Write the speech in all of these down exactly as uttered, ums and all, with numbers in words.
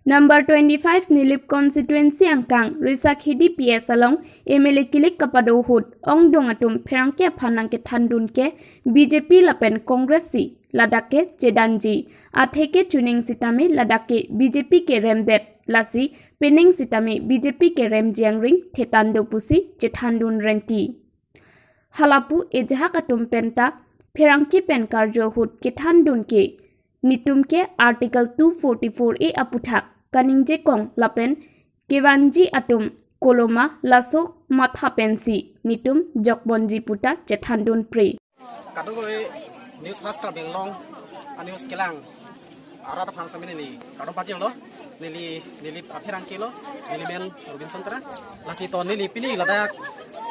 Number twenty-five Nilip constituency angkang Risakhidi P S along M L A kilik kapado ahut ongdung atum pherangke aphan nangkethandun ke B J P lapen Congress si, ladak ke chedanji. Atheke chuning sitame ladak ke B J P keremdet, lasi pining sitame B J P keremji angring thetan do pusi chethandun rengti. Halapu ejahak atum penta pherangke pen karjo ahut kethandun ke, netum ke Article two forty-four A aputhak kaningje kong lapen kevanji atum koloma laso matha pensi netum jokponji puta chethandun pre. Kadokave News Fast Karbi Anglong a-news kelang arat aphan sitame neli kardom pajirlo. Neli, neli apherangke lo, neli men Robinson Terang. Lasi to neli pini ladak,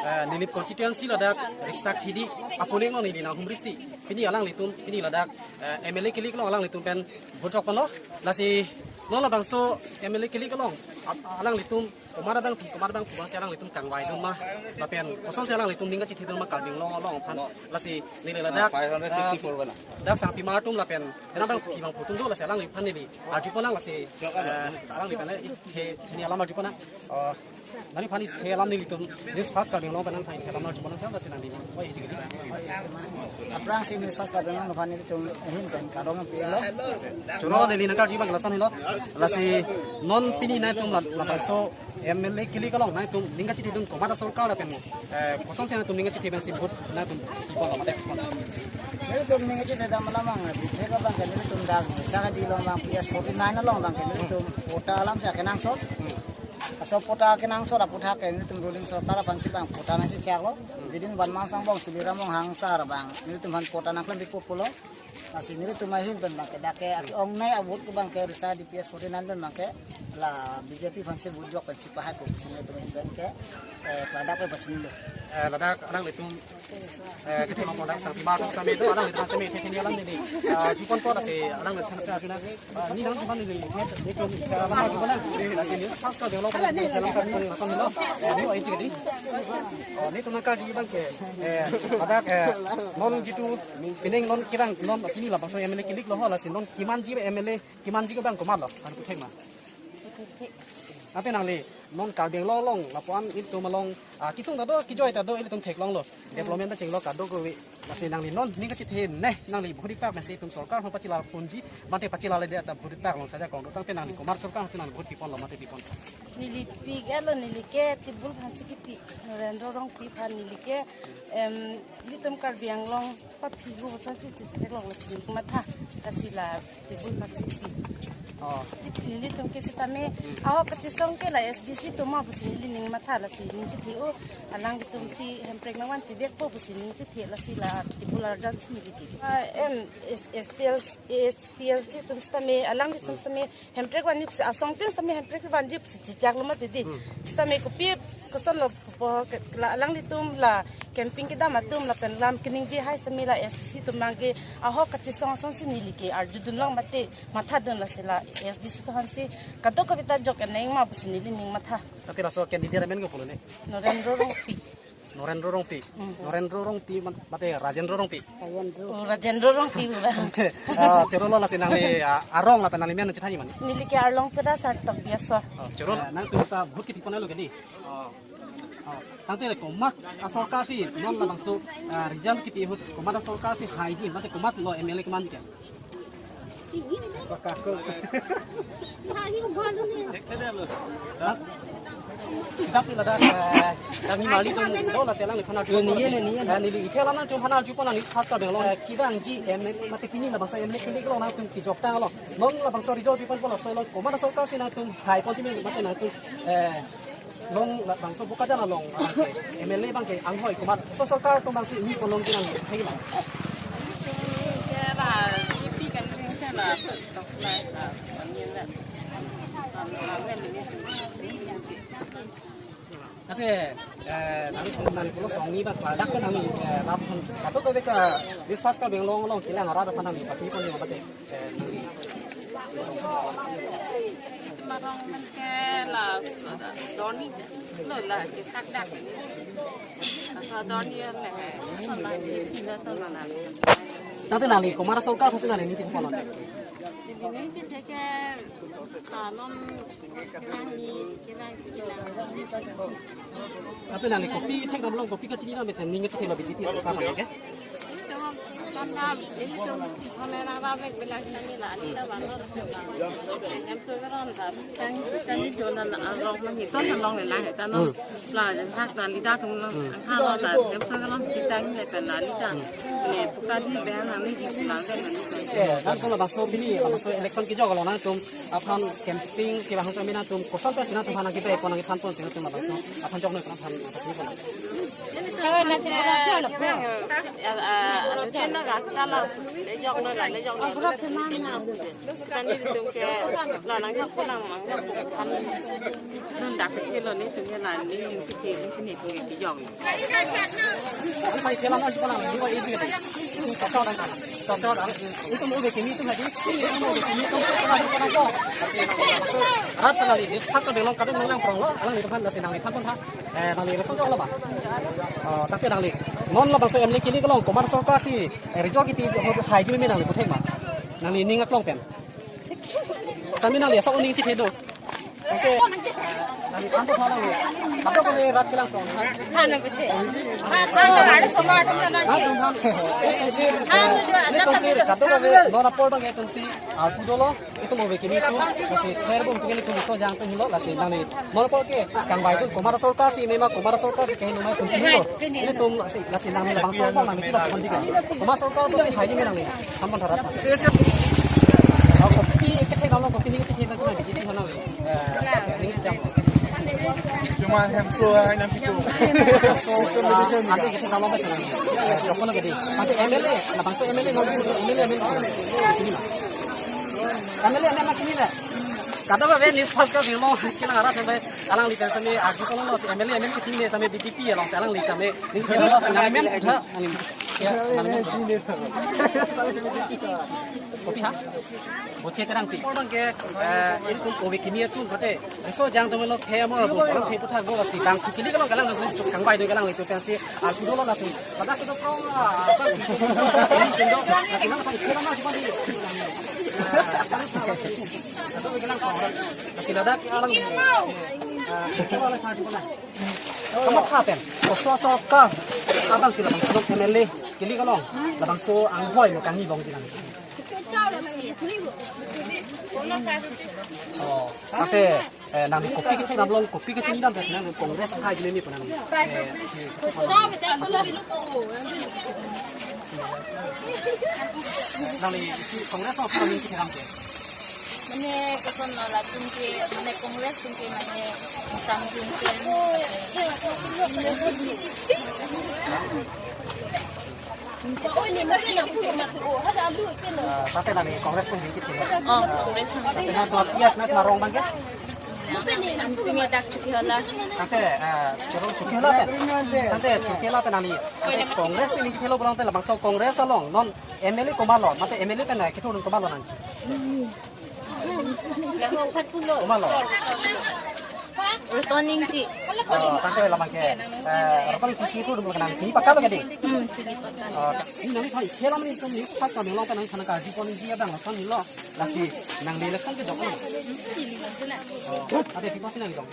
eh, Nilip constituency ladak Risakhidi apuning lo neli nanghumrisi. Pini alanglitum, pini ladak, eh, M L A kilik lo alanglitum pen vote jokponlo. Lasi non labangso M L A kilik along, ap-, alanglitum komat abang pi, komat abang pu abang si alanglitum kangvaidun ma, lapen kosonsi alanglitum ning kachethedun ma Karbi Anglong along aphan. Lasi neli ladak, ah, five hundred fifty-four bana. Dak sangpimar atum lapen ena bang pi bang pu atum do, lasi alangliphan neli arjuponang, lasi, eh, alangliphan, eh, he, hini alam arjuponang. Oh, nangliphan he alam nelitum News Fast Karbi Anglong pen nangliphan he alam arjuponang, lasi nangli. Oi, isi gini. Aphrangsi News Fast Karbi Anglong aphan nelitum ahin pen kardom pilo. Choro neli nangkarju abang lason helo. Lasi non pini nangtum la-, labangso M L A kilik along nangtum ning kachethedun komat asorkar lapen, eh, kosonsi nangtum ning kachethe pensi vote nangtum pipon lo mate pipon? Nelitum ning kachethedam alam abang, bibhe abang ke nelitum dak, saka di along abang, P S forty-nine along abang ke nelitum patta alam si kenangsot. Laso patta kenangsot aputhak ke nelitum ruling sorkar aphansi abang patta nangsi chaklo. Within one month angbong Tuliram Ronghang sir abang nelitum aphan patta nangklempipo pulo. Lasi nelitum ahin pen abang ke dak ke ake-ongnei a-vote ke abang ke Risakhidi P S forty-nine pen abang ke la B J P aphansi vote jok pensi pahai pusi nelitum ahin pen ke, eh, ladak ke pachinilo. Eh, ladak alanglitum, eh, kethe lo, ladak sangpimar atum sitame do, alanglitum sitame the the alam neli, ah, arjuponpo, lasi alanglitum sitame arjuna. Ah, neli nangtum aphan neli, eh, eh, eh, alam arjuponang. Lasi News Fast Karbi Anglong pen neli alam arjuponang lason helo. Eh, neli oi chikidi. Oh, netum nangkarju abang ke, eh, ladak, eh, non jitu pining non kerang non pini labangso M L A kilik lo ho, lasi non kemanji M L A, kemanji ke abang komat lo, an kuthek ma. Ante nangli non Karbi Anglong along lapu-an ilitum along, ah, kesung ta do, kejoi ta do, ilitum theklonglo. Development ta chenglo kadokave. Lasi nangli non ning kachethe ne, nangli vote pak nasi itum sorkar aphan pachila ponji, mate pachilaledet ta vote pak along saja kong do, tangte nangli komat sorkar si nangli vote piponlo mate pipon? Neli pik-etlo, neli ke tebul aphansi kepi, Narendra Rongpi aphan. Neli ke, em, ilitum Karbi Anglong paphi hu bosong chichi theklong lasi matha, lasi la tebul aphansi kepi. Oh. Nelitum ke sitame, hmm, ahok kachisong ke la S D C atum ma pusi neli ning matha, lasi ning chethe-o, alanglitum si hemprek nangvanpi vekpo pusi ning chethe, lasi la tebul arjan si neli ke. Ah, em, S-, S P L, S P L C atum sitame, alanglitum sitame, hemprek vanji pusi, asong tin sitame hemprek vanji pusi chechaklo mati di. Hmm. Sitame kopi koson lo po ke la alanglitum la campaign kedam atum lapen lam keningje hai sitame la S D C atum abang ke ahok kachisong asonsi neli ke arjudunlong mate mathadun, lasi la S D C atum aphansi kadokave ta jok eneng ma pusi neli ning matha. Ante laso candidate amen kopulo ne? Narendra Rongpi. Narendra Rongpi. Hmm. Narendra Rongpi man-, mate Rajendra Rongpi. Rajendra. Oh, Rajendra Rongpi pura. Oke. Ah, choro lo, lasi nangli, ah, arong lapen nangli men chethanji mane? Neli ke Arlong Pera Sartok Biaso. Oh, choro. Ah, nangtum ta vote kepiponlo ke di? Oh. Oh, tangte le komat asorkar si non labangso, ah, result kepi ahut komat asorkar si haiji, mate komat lo M L A kemanji ke? Sitame ladak, eh, kami mali tum do, lasi alangliphan arju. Neli, neli, neli. Eh, neli iche alam nangtum aphan arjupon, neli News Fast Karbi Anglong, eh, kevangji M L A, mate pini labangso M L A kilik along nangtum kejok tanglo. Non labangso result piponpo, laso along komat asorkar si nangtum haiponji mate nangtum, eh, along labangso Bokajan along, ah, M L A abang ke anghoi komat, laso sorkar atum abang si mi kolong kinang thek ma? Ante, eh, nang, nang pulo song ni abang, ladak ke nang, eh, lap, atau ke ka, News Fast Karbi Anglong along kelang arat aphan nangli pathipon ni abang ke. Marong man ke la doni lo la ke tak dak. Asa doni le ke so la ke tina so la la. Tangte nangli komat asorkar aphansi nangli ning chingpon lo? Dini si theke, ah, non kelang ni, kelang, kelang. Ate nangli kopi thekdam long, kopi kachini long mesen ning kachini lo B J P asai pa ke? Ini cuma, kan, kan, ini cuma, kami orang ramai bilang kami lah, ini lah, baru lah, em, tu kan, kan, kan, ini zona lah, along mah, itu along ni lah, kita no. Hmm. La, jen hak ta lita tum lang, hmm, ang hak la, jem sa lang kita ni le pen la lita. Hmm. Le, puka di ben lang ni di lang den lang ni. Eh, dan kalau bangso pini, bangso election kejok lo nangtum aphan campaign ke bangso mina tum koson ta sina tum aphan kita epon nangthan pon sina tum bangso aphan jok noi aphan aphan pon. Kalau nanti berarti lah, ya, ah, ah, kita nak kata lah, le jok noi lah, le jok noi. Tani tum ke, la nang kap pulang mang kap kan. Nun dak ke lo ni tum ke la ni tum ke ni ke ni tum ke jong. Ang pai ke la na si pulang ni wa ibu ke. Toto dan kan. Toto dan. Itu mau bikin itu lagi. Itu mau bikin itu. Rat sekali. Di sepak ke belong kadang nang prong lo. Alang itu kan nasi nang itu pun ha. Eh, nangli election jok lo ba? Oh, tapi nangli. Non labangso M L A kili kelong, komat asorkar si, eh, result kipi ho-, haiji meme nangli puthek ma. Nangli ning aklong pen. Tame nangli asok ning chithe do. Oke. Nangli than to than nangli. Kadokave rat kelang song. Than nang kuche. Than nang ada sama ada sana. Than, than, than. Eh, tungsi. Than, eh, tungsi. Kadokave non apor bang ya tungsi. Alpu dolo. Itum ove kimi tu, lasi ther bung tu kimi tu riso jang tu hilo, lasi nangli. Mon apor ke, kangbai tu komat asorkar si meme, komat asorkar si kahin numai kunci hilo. Itum lasi, lasi nangli labangso bang nangli tu kunci kan. Komat asorkar tu si haiji meme nangli. Sampon tharat. Ako kopi, kethek nanglo, kopi ni kethek nanglo, kethek nanglo. Eh, ini jam. Cuma hemso, hai nam situ. Ah, ante kethek nanglo ba nangli. Eh, jokon lagi di. Ante M L A, labangso M L A nangli, M L A, M L A. Ini lah. M L A amen ma chini le. Kadokave news pass ka bimo kina ara sampai alangli kan sampai agi kono lo si M L A amen ke chini sampai B J P along si alangli kami. Ini kena lo si nangli men ha, nangli. Ya, nangli men. Kopi ha? Boche terang ti. Orang ke, eh, ini tum kopi kimi atum pate. Riso jang tum lo khe amor bo, orang khe puthak bo, si bang kili kalang kalang lo, kangbai do kalang lo, itu pensi, ah, sudah lo nasi. Pada sudah pro, ah, apa, ini jendok, nasi nang sang kira nasi padi. Atau kalang pro. Nasi ladak alang. Ah, coba lah, coba lah. Kamu kapen? Koso asorkar. Abang sila bang, M L A. Kili kalang. Labangso anghoi lo kangni long di nang. Oh, ante, eh, nangli kopi kechenam long, kopi kechinidam tes nang Congress hai jilemi pun nang. Eh, nangli isi Congress lo kami kechenam ke. Mane koson latum ke, mane Congress atum ke, mane sam atum ke. Ah, tate nangli Congress pen hingkit ke? Oh, Congress. Tate na dua pias na marong bang ke? Pen ni nangli dak Chokihola. Tate, ah, Choro Chokihola pen. Tate Chokihola pen nangli. Tate Congress ini kithelo pulang te labangso Congress along non M L A komat lo, mate M L A pen na kithelo komat lo nang. Komat lo. Returning ti. Oh, tate labang ke. Eh, returning ti si itu dulu kenang. Chini pakka lo ke di? Hmm, chini pakka. Oh, ini nangli thai, khe lam ni tum ni pas kami long kenang thana karju pon ji abang lo kan lo. Lasi nangli election kejok lo. Hmm, chini lang tu na. Oh, tate pi pas nangli dong.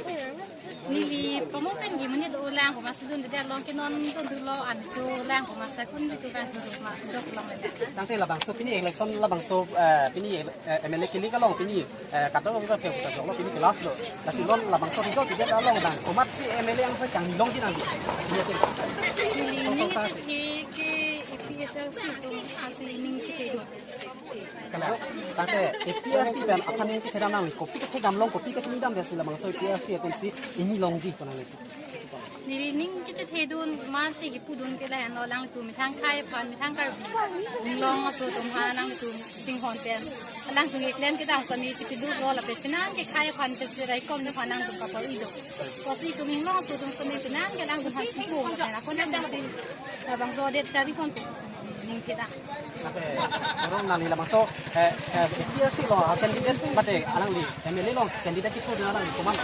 Neli pamo pen di menit ulang ko mas dun dia long ke non dun dun lo an chu lang ko mas kun di tu kan tu mas jok long le. Tangte labangso pini election labangso, eh, pini, eh, M L A kili kalong pini, eh, kadokave ke jok lo pini ke last lo. Lasi non labangso result ke dia long dang. Komat si M L A anghoi kangni long di nangli. Neli ning ke ke A P H L C tu asi ning ke tu. Kala, tate A P H L C pen aphan ning kethedam nangli, kopi kethedam long, kopi kethedam dia si labangso A P H L C atum si ini longji pon nangli. Neli ning kethedun mate kipudun ke lahenlo, alangtum methang akhei aphan, methang Karbi Anglong aso atum aphan alangtum chinghon pen. Alangtum keklem kedam kami kipiduk lo lapen penang ke akhei aphan ke si raikom aphan alangtum kapor ido. Kopi atum Anglong aso atum kami penang ke alangtum aphan kipu, lapen ako nang si labangso adet kari pon ning keda. Ate, orang nangli labangso, eh, eh, A P H L C lo, ah, candidate, mate, alangli, M L A lo, candidate kipu dun alangli, komat?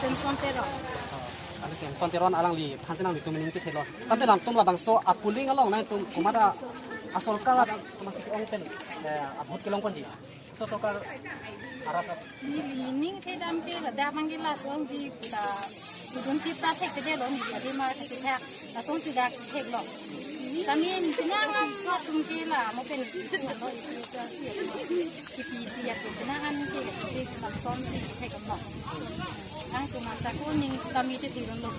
Samson Teron. Oh, ante Samson Teron alangli, aphan si nanglitum ning kethelo. Tangte nangtum labangso, ah, polling along, nangtum, komat a, asorkar, komat si ong pen, eh, a vote kelong ponji. Sorkar arat. Neli ning thedam ke ladak abang ke lason ji ta udun tip ta thek kedelo, neli adi ma thek thek lason si dak theklo. Kami penang atum ke la mo pen lo, kipi si ya ke penang an ke ke lason si theklo. Ang tuma sa kuning kami chethe lo.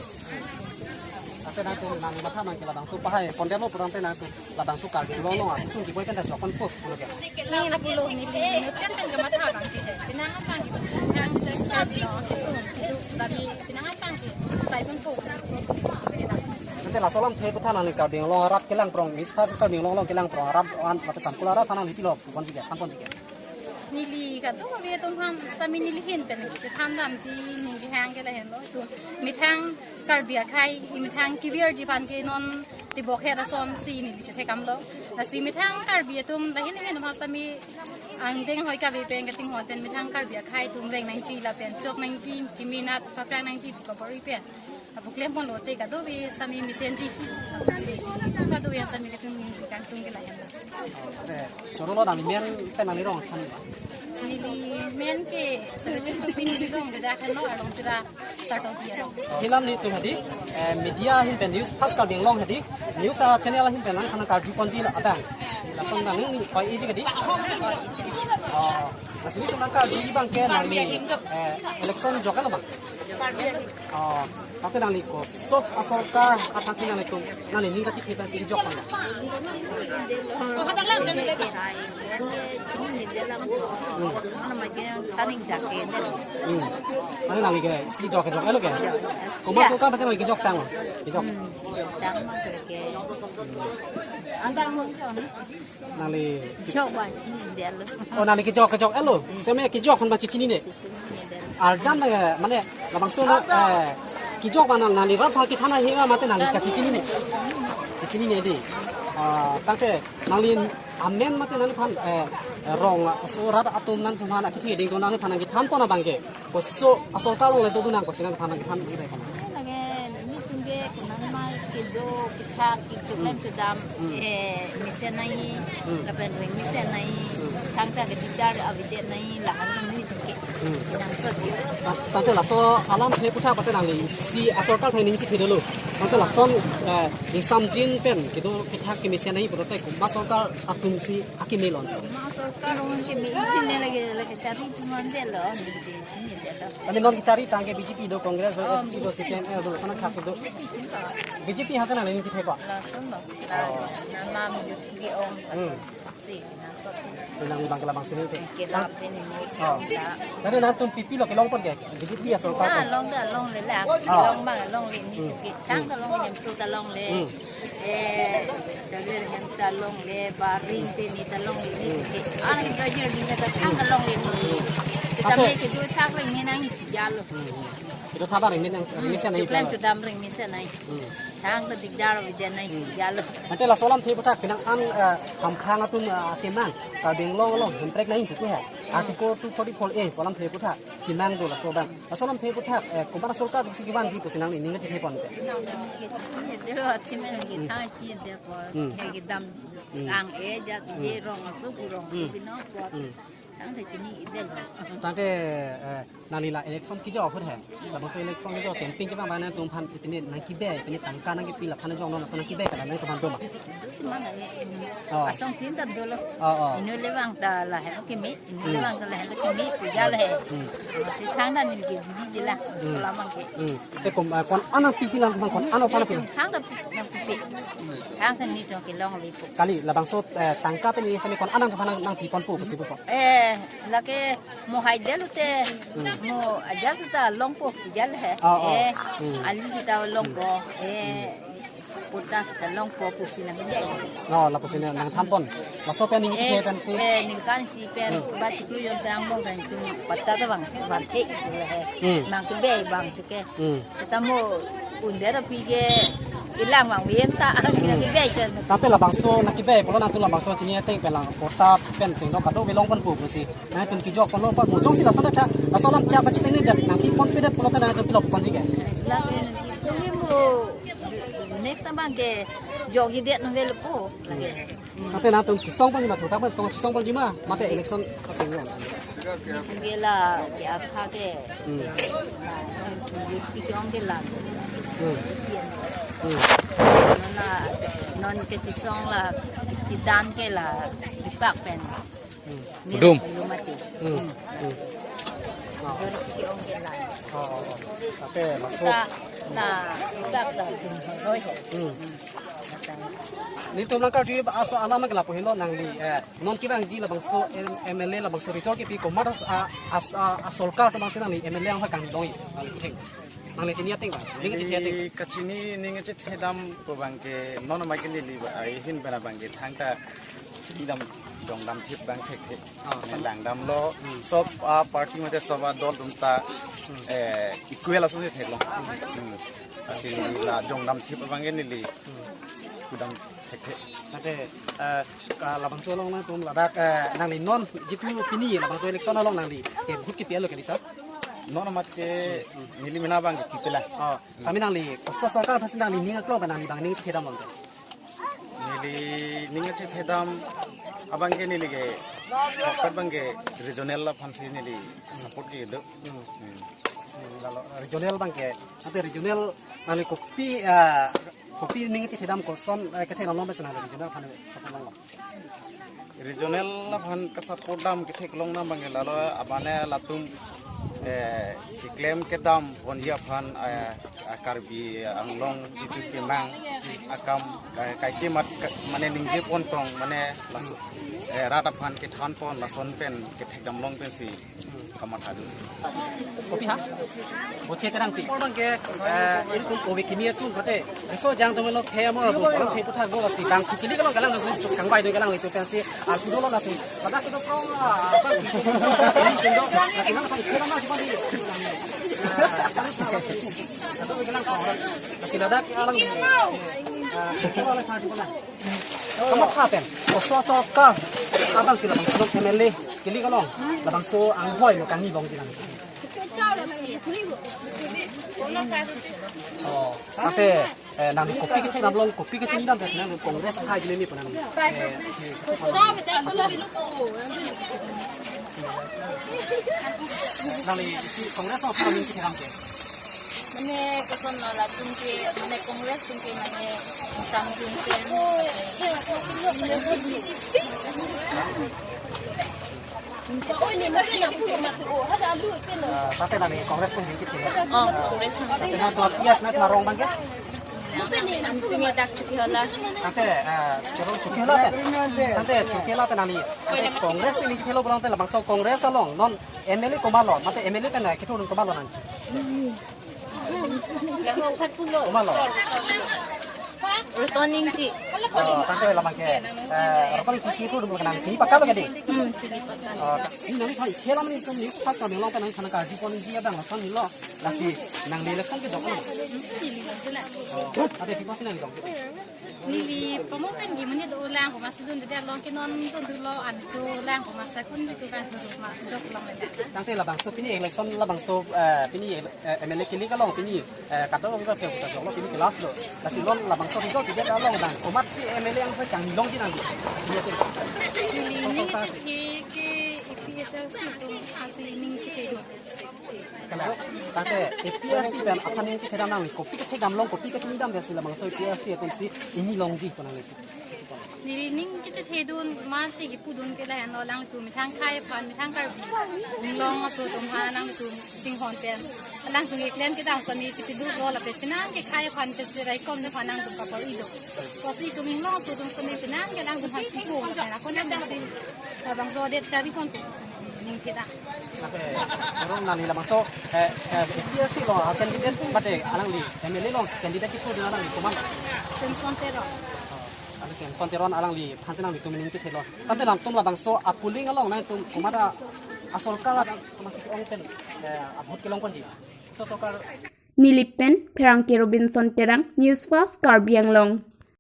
Ante nangtum nangli matha nang ke labangso pahai pondetlo pura ante nangtum labangso Karbi Anglong along atum kiboi pen ta jokponpo pulo ke. Neli lapulo, neli inut kan pen kematha abang ke. Penang abang ke. Nang Karbi Anglong ke sum kitu tadi penang abang ke. Sai pun po. Ante laso alamthe aputhak nangli Karbi Anglong arat kelang prong, News Fast Karbi Anglong along kelang prong arat an mate Sangkul arat aphan nangli pilo ponji ke, than ponji ke. Neli kadokave atum aphan sami neli ahin pen chethan damji ning kehang ke lahenlo. Itum methang Karbi akhei, methang kevirji aphan ke non tebok her ason si neli chethe kamlo. Lasi methang Karbi atum lahin lahin aphan sami angdeng hoi kave pen kachinghon pen methang Karbi akhei atum reng nangji lapen chok nangji, kemenat paphrang nangji pu kabor-i pen apu klem ponlote kadokave sami mesenji. Kadokave sami kachung ningje kangtung ke lahenlo. Ante choro lo nangli men pen nangli rong ason. Neli men ke seventeen pin neli rong ke dak heno arong sira sarto dia rong. Hilam nelitum hadi, eh, media ahin pen News Fast Karbi Anglong hadi, news a channel ahin pen nangphan karju ponji la adang. Lason nangli pai iji kadi. Oh, lasi nelitum nangkarju abang ke nangli, eh, election joklo abang. Oh, ante nangli koso asorkar aphan si nanglitum nangli ning kachethek pen si jok abang. Hmm. Ante nangli ke si jok kejok elo ke? Komat asorkar aphan si nangli kejok tang lo? Kejok. Hmm, kejok tang ma ke. Nangli. Jok abang chinidetlo. Oh, nangli kejok kejok elo. Seme kejok kon abang chinine. Arjan abang, eh, mane labangso na, eh, kejok abang nangli rat aphan kethan ahe ma mate nangli kachinine. Kachinine dei. Ah, tangte nangli amen mate nangliphan, eh, rong aso rat atum nangtumphan akethe ding to nangliphan nangkethan pon abang ke. Koso asorkar along le dodun nang kosi nangphan nangkethan nang dei kan. Lake nelitum ke konat ma kedo kethak kechoklem chodam, eh, mesen nangji, lapen reng mesen nangji, thangta ke dikdar avedet nangji, lahan nelitum ke. Nang so di. Ta-, tangte laso alamthe aputhak pate nangli si asorkar athai ning chethe dolo. Tangte lason, eh, ingsamjin pen kedo kethak kemesen nangji pulote komat asorkar atum si akeme lo? Komat asorkar atum keme isi ne lake, lake chari atum an delo. Kami non kechari tangke B J P do, Congress do, S P do, C P I M L do, sana khas do. B J P hata nangli ning chethe ko? Lason lo. Oh. Nama B J P ke ong. Hmm. Si, na so. So nangli abang ke labangso ne te. Ke la pen ne. Oh. Tadi nangtum P P lo kelong pon ke? B J P asorkar. Ah, long ta longle la. Oh. Long abang longle ne ke. Thangta longle, hemso ta longle. Hmm. Eh, tablet hem ta longle, ba ring pen ta longle, ne ke. Ana ke bajir di meta thangta longle ne. Kita me kedo thak le me nangji jalo. Hmm, hmm. Kedo thak ba reng me nang, reng mesen nangji. Choklem jalo. Chodam reng mesen nangji. Hmm. Thangta dikdar avedet nangji jalo. Ante laso alamthe aputhak penang an, eh, hamphang atum, eh, kemang Karbi Anglong along hemprek nangji pu ke he. Article two forty-four A pu alamthe aputhak kemang do laso abang. Laso alamthe aputhak, eh, komat asorkar si kevanji pusi nangli ning chethe pon ke? Nang ke, ne de lo athi me nang ke thang chi de ko. Hmm. Ne kedam, hmm, ang e jat, hmm, je rong aso kurong, hmm, si binong ko. Hmm. Thangta chinine lo. Tangte, eh, nangli la election kejok ahut he. Labangso election kejok campaign ke abang nangtumphan ipine nangkebi, ipine tangka nangkepi laphan jong non laso nangkebi ke la nangtumphan do ma? Mana ne, oh, asong tin ta dolo. Oh, oh. Inut le abang ta lahen keme, inut le abang ta lahen keme, puja le he. Hmm. Si thangta neli ke bidi jela, hmm, sekolah abang ke. Hmm. Te kom, eh, ko-an nangpipi lang abang, ko-an aphan nangpi? Thangta nangpipi. Thangta nelitum kelong le po. Kali, labangso, eh, tangka pen neli sami ko-an nangphan nang, nangpi ponpo, pusi pupo. Eh, lake mo hai delo te, hmm, mo aja seta longpo, jal he. Oh, oh. Eh, hmm, ali seta longpo. Eh, hmm, potas ta longpo pusi nang jai. Oh, lapusi nang, nangthan pon. Laso pen ning, eh, chethe pen si. Eh, ningkan isi pen, hmm, ba chiklo jon ta angbong pen tum patta ta abang, abang the, le he. Hmm. Abang kebi abang ke. Hmm. Tamo un-e ra pi ke kelang abang ven ta, hmm, kebi chot. Tangte labangso nangkebi pulo nangtum labangso chini ateng pen lang patta pen chengno kadokave long ponpo pusi. Nangtum kejok ponlo pa mo jongsi lason ta, laso alam chak pachini det, nangkepi ponpe det pulote nangtum pilo ponji ke? Lake neli mo next abang ke jokji det nang velo po lake. Mate nangtum chisong ponji ma, thotang pen tong chisong ponji ma, mate election kachingjan. Gela ke akha ke. Hmm. Ki ong ke la. Hmm. Hmm. Non la, non ke chisong la, chidan ke la, dipak pen. Hmm. Dum. Mati. Hmm. Hmm. Jori ki ong ke la. Oh, oh, oh. Mate masuk. Ta, na, dipak la, dum hoi hoi. Hmm. Netum nangkarju aso alam ke lapu henlo nangli, eh, non kevangji labangso M-, M L A labangso Richard Kipkui komat as-, a, as-, a, asorkar atum abangsi nangli M L A anghoi kangdong-i, nangli kutheng. Nangli chini ateng bang, ning chethe ateng. Neli kachini ning chethe dam pu abangke non amai ke neli ba, ai hin bana abangke thangta chini dam jongdam thip abang thekthe. Ah, ne langdamlo, hmm, sob, ah, party mate sob, ah, dol atum ta, hmm, eh, equal ason si theklong. Hmm. Lasi la jongdam thip abangke neli, hmm, kudam thekthe. Mate, eh, ka labangso along nangtum ladak, eh, nangli non jitu pini labangso election along nangli ke vote kipi lo ke disa? Non amat ke, hmm, neli mena abangke kipi lang. Oh, kami nangli koso sorkar aphansi nangli ning aklong pen nangli bang ning chethe dam lo. Neli ning chethe dam abangke neli ke, hokat abangke regional aphansi neli support kedo. Hmm. Hmm. Hmm, lalo regional abangke, ante regional nangli kopi, eh, kopi ning chethe dam koson, eh, kethe dam lo bes nangli regional aphan support longlo. Regional aphan ke support dam ketheklong nang abangke lalo abane latum, eh, keklem kedam ponji aphan, eh, Karbi Anglong jitu kemang akam, eh, kaike mat ka-, mane ningje pontong mane laso, eh, rat aphan kethan pon lason pen kethekdam long pensi kamatha do. Kopi ha? Boche terang pi. Orang ke, eh, ini tum kopi kimi atum kate. Riso jang tum lo khe amor bo, orang khe puthak bo lasi bang kili kalau kalang nang kangbai do kalang itu pensi, ah, sudah lo lasi. Pada sudah prong lah. Apa? Ini sudah, lasi nang khe lama cuma di. Satu lagi lang ko. Lasi ladak alang. Ah, coba lah, coba lah. Kamatha pen, koso sorkar, abangsi labangso M L A, kili kalong, labangso anghoi lo kangni bong jilang. Oh, ante, eh, nangli kopi kethek dam long, kopi kachini dam pen nang Congress hai jileni pu nang. Eh, nangli isi Congress lo pu nang kethek dam ke. Mane koson lo latum ke, mane Congress atum ke, mane samjung ke. Oi, ne mungkin aku rumah tu, oh, ada alu itu lo. Ah, tate nangli Congress pen jingkit ke? Oh, Congress pen. Tate nangtum P S nangtum arong abangke? Mungkin ne, aku rumah dak Chokihola. Tate, ah, Chorong Chokihola pen. Tate Chokihola pen nangli. Tate Congress pen jingkit lo pulang tate labangso Congress along non M L A komat lo, mate M L A pen, eh, kethur komat lo nang. Komat lo? Returning ti. Oh, tangte labangke. Eh, apa itu si itu dulu kenang. Chini pakka lo ke di? Hmm, chini pakka. Oh, ini nangli thai khela mani tum ni pas kami long kenang khana karju ponji abang lason ni lo. Lasi nangli election kedok lo. Hmm, chini pakka na. Oh, ate pi pas nangli dong. Neli pamo pen ke monit dolang ko mas dun de long ke non dun dun lo an cho lang ko mas kun di tu kan tu mas jok long le. Tangte labangso pini election labangso, eh, pini, eh, M L A kili kalong pini, eh, kadokave ta phe ta jok lo pini ke last lo. Lasi non labangso result ke kalong dang komat si M L A anghoi kanglongji nang. Neli ning chethe ke A P H L C atum aphansi ning chethe do. Kala, tangte A P H L C pen aphan ning chethe dam nangli, kopi kethek dam long, kopi kachini dam pen si labangso A P H L C atum si ini longji pu nangli. Neli ning chethe dun mate kipu dun ke lahenlo, alangtum methang akhei aphan, methang Karbi Anglong aso atum aphan alangtum chinghon pen, alangtum keklem kedam aphan ne kipi dun lo lapen penang ke akhei aphan ke serai kom ne aphan alangtum kapor ido. Kosi atum Anglong aso atum kone penang ke alangtum aphan kipu lapen akon nang si labangso adet chari pon tu ning kita. Mate, orang nangli labangso, eh, eh, A P H L C lo, ah, candidate, mate, alangli, M L A lo, candidate kipu dun alangli komat? Samson Teron. Oh, alangli Samson Teron, alangli, aphansi nanglitum ning chethe lo. Tangte nangtum labangso a-polling along nangtum komat asorkar, komat si ong pen, eh, a-vote kelong ponji. So sorkar. Neli pen Pherangke Robinson Terang, News Fast, Karbi Anglong.